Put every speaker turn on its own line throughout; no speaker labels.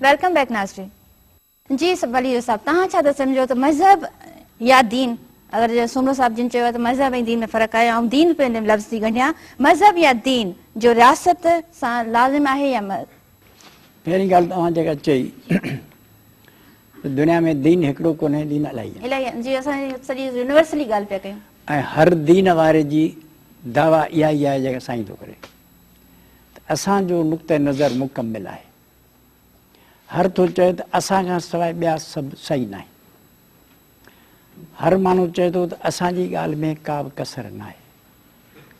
Welcome back ناظرين. جي ولي صاحب توهان ڇا ٿا سمجهو ته مذهب يا دين، اگر جيئن سومرو صاحب جن چيو آهي ته مذهب ۽ دين ۾ فرق آهي، آئون دين به ان لفظ ٿي ڳنڍيان، مذهب يا دين جو رياست سان لازم آهي يا؟
پهرين ڳالهه ته اوهان جيڪا چئي ته دنيا ۾ دين هڪڙو ڪونهي، دين الاهي آهن.
الاهي آهن جي، اسان سڄي يونيورسلي ڳالهه پيا ڪيون.
۽ هر دين واري جي دعويٰ اها ئي آهي جيڪا سائين ٿو ڪري ته اسان جو نقطه نظر مڪمل آهي. هر ٿو چئي ته اسان کان سواء ٻيا سڀ صحيح ناهن. هر ماڻهو چئي ٿو ته اسان جي ڳالهه ۾ ڪا به ڪسر ناهي،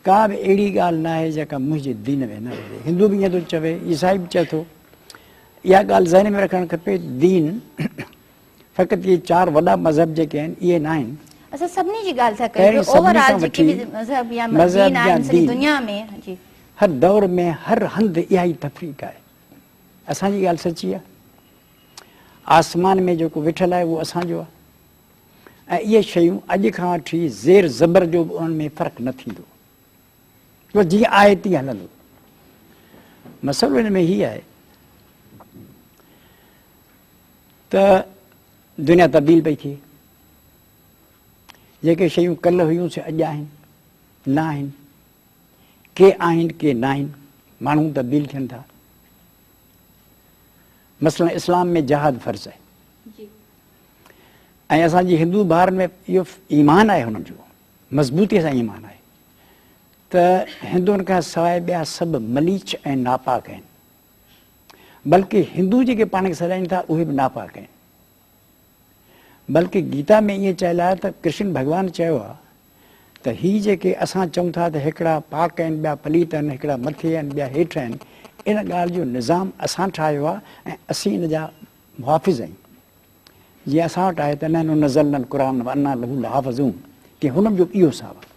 ڪا به اهڙي ڳالهه ناهي جيڪا منهنجي دين ۾ نه هجي. هندو به ائين ٿو چوي، عيسائي به چئي ٿو. اها ڳالهه ذهن ۾ رکڻ کپي دين فقط اهي چار وڏا مذهب جيڪي آهن اهي ناهن.
اسان سڀني جي ڳالهه ٿا ڪريون، اوور آل جيڪي به مذهب يا دين آهن سڄي دنيا ۾. جي
هر دور ۾ هر هنڌ اها ئي تفريق آهي. اسان جي ڳالهه سچي آهي. آسمان ۾ جيڪو ويٺل آهي اهو اسان جو آهي ۽ اهي شيون اڄ کان وٺي زير زبر جو به انهن ۾ فرق نه ٿيندو، اهو جيئن آهي تيئن هلندو. مسئلو ان ۾ هي آهي ته دنيا تبديل پئي ٿئي، جيڪي شيون ڪلهه هيون سي اڄ آهن نه آهن، ڪي آهن ڪي ناهن، ماڻهو تبديل ٿين ٿا. مثلا اسلام ۾ جهاد فرض آهي ۽ اسان جي هندو ڀائرن ۾ اهو ايمان آهي، هنن جو مضبوطي سان ايمان آهي ته هندن کان سواء ٻيا سڀ مليڇ ۽ ناپاڪ آهن، بلڪه هندو جيڪي پاڻ کي سڏائين ٿا اهي به ناپاڪ آهن. بلڪه گيتا ۾ ائين چيل آهي ته ڪرشن ڀڳوان چيو آهي ته هي جيڪي اسان چئون ٿا ته هڪڙا پاڪ آهن ٻيا پليت آهن، هڪڙا مٿي آهن ٻيا هيٺ آهن، ان ڳالهه جو نظام اسان ٺاهيو آهي ۽ اسين ان جا محافظ آهيون. جيئن اسان وٽ آهي ته نحن نزلنا القرآن وانا له لحافظون، تيئن هنن جو به اهو حساب آهي.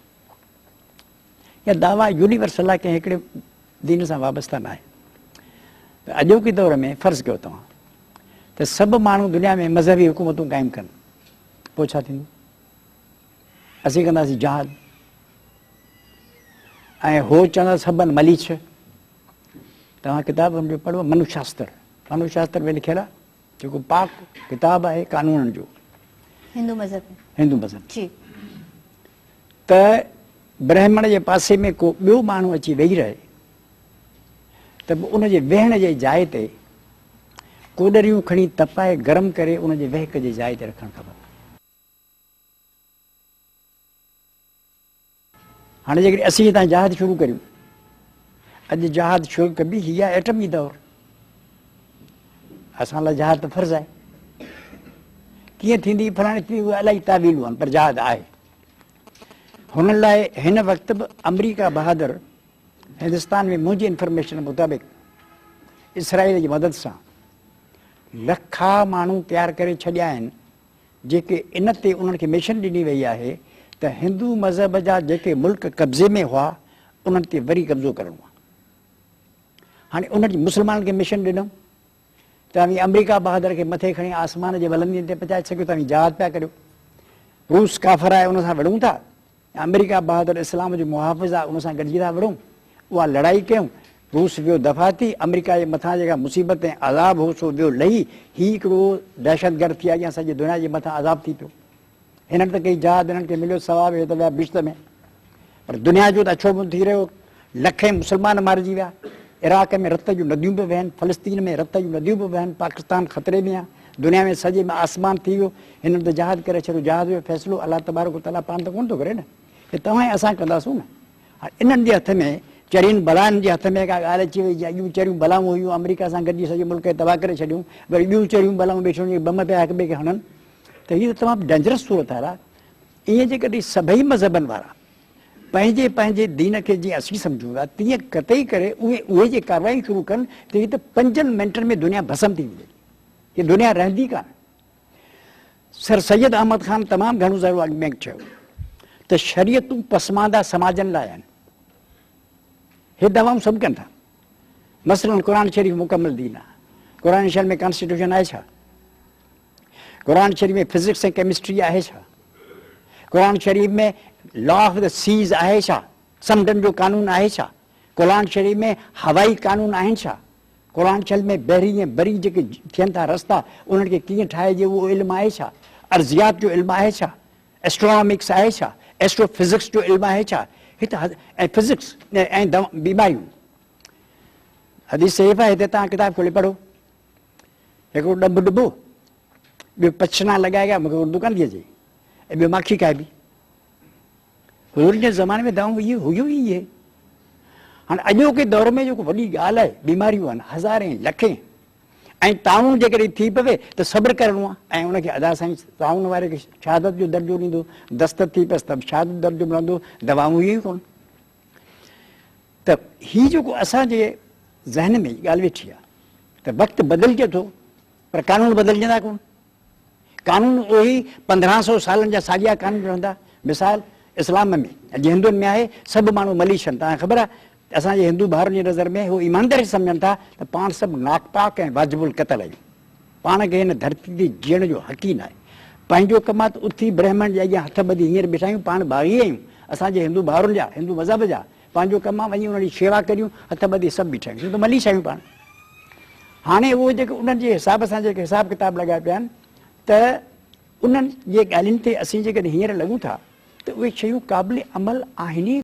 اها دعويٰ يونيورسل آهي، ڪنهن هڪڙي دين سان وابسته ناهي. ته اڄوڪي دور ۾ فرض ڪيو توهان ته سڀ ماڻهو دنيا ۾ مذهبي حڪومتون قائم ڪن، پوء ڇا ٿيندو؟ اسين ڪنداسين جهاد ۽ هو چوندا سڀن مليڇ. توهان ڪتاب هن جو پڙهو، منو شاستر، منو شاستر ۾ لکيل آهي، جيڪو پاڪ ڪتاب آهي قانونن جو،
هندو مذهب،
هندو مذهب جي، ته برهمڻ جي پاسي ۾ ڪو ٻيو ماڻهو اچي ويهي رهي ته به ان جي ويهڻ جي جاء تي ڪوڏريون کڻي تپائي گرم ڪري ان جي ويهڪ جي جاء تي رکڻ کپن. هاڻي جيڪڏهن اسين هتان جهاد شروع ڪريون، اڄ جهاد شروع ڪبي، هي آهي ايٽمي دور، اسان لاء جهاد ته فرض آهي. ڪيئن ٿيندي فلاڻي ٿيندي، اهي الاهي تاويلون آهن، پر جهاد آهي. هنن لاء هن وقت به آمريڪا بهادر هندستان ۾ منهنجي انفارميشن مطابق اسرائيل جي مدد سان لکا ماڻهو تيار ڪري ڇڏيا آهن، جيڪي ان تي انهن کي مشن ڏني وئي آهي ته هندو مذهب جا جيڪي ملڪ قبضي ۾ هئا انهن تي وري قبضو ڪرڻو آهي. هاڻي انهن جي مسلمانن کي مشن ڏنو ته اوهين آمريڪا بهادر کي مٿي کڻي آسمان جي بلندين تي پهچائي سگهيو ته اوهين جهاد پيا ڪريو. روس ڪافر آهي ان سان وڙهون ٿا، آمريڪا بهادر اسلام جو محافظ آهي ان سان گڏجي ٿا وڙهون، اها لڙائي ڪيون، روس ويو دفع ٿي، آمريڪا جي مٿان جيڪا مصيبت ۽ عذاب هو سو ويو لهي، هي هڪڙو دهشتگرد ٿي اڳيان سڄي دنيا جي مٿان عذاب ٿي پيو. هنن ته ڪئي جهاد، هنن کي مليو ثواب، هي ته ويا بهشت ۾، پر دنيا جو ته اڇو منهن ٿي رهيو، لکين مسلمان مارجي ويا، عراق ۾ رت جون نديون به وهن، فلسطين ۾ رت جون نديون به وهن، پاڪستان خطري ۾ آهي، دنيا ۾ سڄي ۾ آسمان ٿي ويو، هنن ته جهاد ڪري ڇڏيو، جهاد جو فيصلو الله تبارڪ و تعاليٰ پاڻ ته ڪونه ٿو ڪري نه، هي توهان ۽ اسان ڪنداسون نه. هاڻي انهن جي هٿ ۾ چرين بلائن جي هٿ ۾ ڪا ڳالهه اچي وئي، جيئن اڳيون چريون بلائون هيون آمريڪا سان گڏجي سڄي ملڪ کي تباهه ڪري ڇڏيون، وري ٻيون چريون بلائون ويٺيون جيڪي بم پيا هڪ ٻئي کي هڻن، ته هي ته تمام ڊينجرس صورتحال آهي. ائين جيڪڏهن سڀئي مذهبن وارا پنهنجي پنهنجي دين کي جيئن اسين سمجهون ٿا تيئن قطعي ڪري اهي اهي جي ڪارروائي شروع ڪن ته هي ته پنجن منٽن ۾ دنيا ڀسم ٿي ويندي، هي دنيا رهندي ڪانه. سر سيد احمد خان تمام گهڻو ضرور اڳ ۾ چيو ته شريعتون پسمانده سماجن لاء آهن، هي دعوائون سڀ ڪن ٿا. مثلاً قرآن شريف مڪمل دين آهي، قرآن شريف ۾ ڪانسٽيٽيوشن آهي ڇا؟ قرآن شريف ۾ فزڪس ۽ ڪيمسٽري آهي ڇا؟ قرآن شريف ۾ لا آف the Cs آهي ڇا؟ سمنڊن جو قانون آهي ڇا؟ قرآن شريف ۾ هوائي قانون آهن ڇا؟ ڪولانچل ۾ بحري ۽ بري جيڪي ٿين ٿا رستا انهن کي ڪيئن ٺاهجي اهو علم آهي ڇا؟ ارضيات جو علم آهي ڇا؟ ايسٽرونامڪس آهي ڇا؟ ايسٽرو فزڪس جو علم آهي ڇا؟ هت ۽ فزڪس ۽ بيماريون حديث شريف آهي هتي توهان ڪتاب کولي پڙهو. هڪڙو ڏنڀ ڏبو، ٻيو پڇنا لڳائي گا، مون کي اردو ڪانه ٿي اچي، ۽ ٻيو ماکي کائبي. حضور جي زماني ۾ دوائون اهي هيون ئي اهي. هاڻي اڄوڪي دور ۾ جيڪو وڏي ڳالهه آهي، بيماريون آهن هزارين لکين، ۽ طاعون جيڪڏهن ٿي پوي ته صبر ڪرڻو آهي، ۽ ان کي ادا سائين طاعون واري کي شهادت جو درجو ڏيندو، دست ٿي پيس ته به شهادت جو درجو ملندو، دوائون هيون ئي ڪونه. ته هي جيڪو اسان جي ذهن ۾ ڳالهه ويٺي آهي ته وقت بدلجي ٿو پر قانون بدلجندا ڪونه. قانون اهي 1500 سالن جا ساڳيا قانون رهندا. مثال اسلام ۾ جي هندن ۾ آهي سڀ ماڻهو مليش آهن. توهان کي خبر آهي ته اسان جي هندو ڀائرن جي نظر ۾ هو ايمانداري سمجهن ٿا ته پاڻ سڀ ناپاڪ ۽ واجب القتل آهيون. پاڻ کي هن ڌرتي تي جيئڻ جو حق ئي ناهي. پنهنجو ڪم آهي ته اٿي برهمڻ جي اڳيان هٿ ٻڌي هينئر بيٺا آهيون پاڻ باغي آهيون اسان جي هندو ڀائرن جا هندو مذهب جا پنهنجو ڪم آهي وڃي انهن جي شيوا ڪريون هٿ ٻڌي سڀ بيٺا آهيون ڇو ته مليش آهيون پاڻ. هاڻي اهو جيڪي انهن جي حساب سان جيڪي حساب ڪتاب لڳا پيا آهن ته انهن جي ڳالهين تي اسين جيڪڏهن هينئر لڳون ٿا ته اهي شيون قابل عمل آهن ئي.